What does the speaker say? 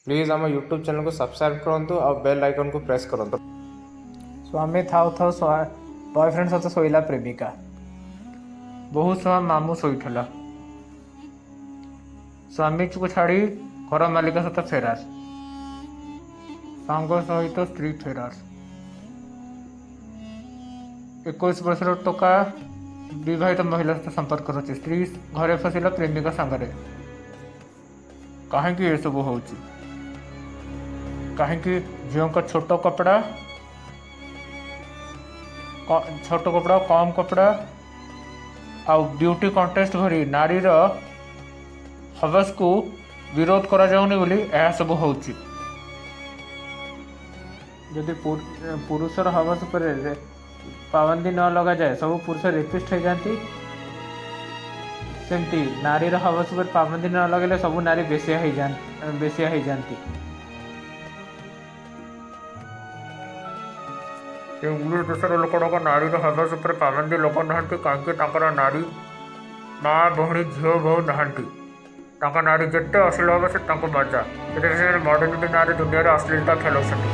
Please ଆମ YouTube ଚ୍ୟାନେଲକୁ subscribe କରନ୍ତୁ ଆଉ ବେଲ୍ ଆଇକନ୍କୁ ପ୍ରେସ୍ କରନ୍ତୁ। ସ୍ୱାମୀ ଥାଉ ଥାଉ ବୟଫ୍ରେଣ୍ଡ ସହିତ ଶୋଇଲା ପ୍ରେମିକା। ବୋହୂ ସହ ମାମୁଁ ଶୋଇଥିଲା। ସ୍ୱାମୀକୁ ଛାଡ଼ି ଘର ମାଲିକ ସହିତ ଫେରାର। ସାଙ୍ଗ ସହିତ ସ୍ତ୍ରୀ ଫେରାର। 21 ବର୍ଷର ଟୋକା ବିବାହିତ ମହିଳା ସହିତ ସମ୍ପର୍କ ରଖୁଛି। ସ୍ତ୍ରୀ ଘରେ ଫସିଲା ପ୍ରେମିକ ସାଙ୍ଗରେ। କାହିଁକି ଏସବୁ ହେଉଛି? କାହିଁକି ଝିଅଙ୍କ ଛୋଟ କପଡ଼ା, ଛୋଟ କପଡ଼ା, କମ୍ କପଡ଼ା ଆଉ ବ୍ୟୁଟି କଣ୍ଟେଷ୍ଟ ଭଳି ନାରୀର ହବସକୁ ବିରୋଧ କରାଯାଉନି ବୋଲି ଏହା ସବୁ ହେଉଛି। ଯଦି ପୁରୁଷର ହବସ ଉପରେ ପାବନ୍ଦି ନ ଲଗାଯାଏ, ସବୁ ପୁରୁଷ ରେପିଷ୍ଟ ହେଇଯାନ୍ତି। ସେମିତି ନାରୀର ହବସ ଉପରେ ପାବନ୍ଦି ନ ଲଗାଇଲେ ସବୁ ନାରୀ ବେଶ୍ୟା ହେଇଯାନ୍ତି। ଇଂଲିଶ ଦେଶର ଲୋକଗୁଡ଼ାକ ନାରୀର ହବସ ଉପରେ ପାବନ୍ଦି ଲଗାଉନାହାନ୍ତି, କାହିଁକି ତାଙ୍କର ନାରୀ ମା, ଭଉଣୀ, ଝିଅ, ବୋହୂ ନାହାନ୍ତି। ତାଙ୍କ ନାରୀ ଯେତେ ଅଶ୍ଳୀଳ ହେବ ସେ ତାଙ୍କୁ ମଜା। ସେଥିପାଇଁ ସେମାନେ ମଡର୍ଣ୍ଣିଟି ନାଁରେ ଦୁନିଆରେ ଅଶ୍ଳୀଳତା ଫେଲାଉଛନ୍ତି।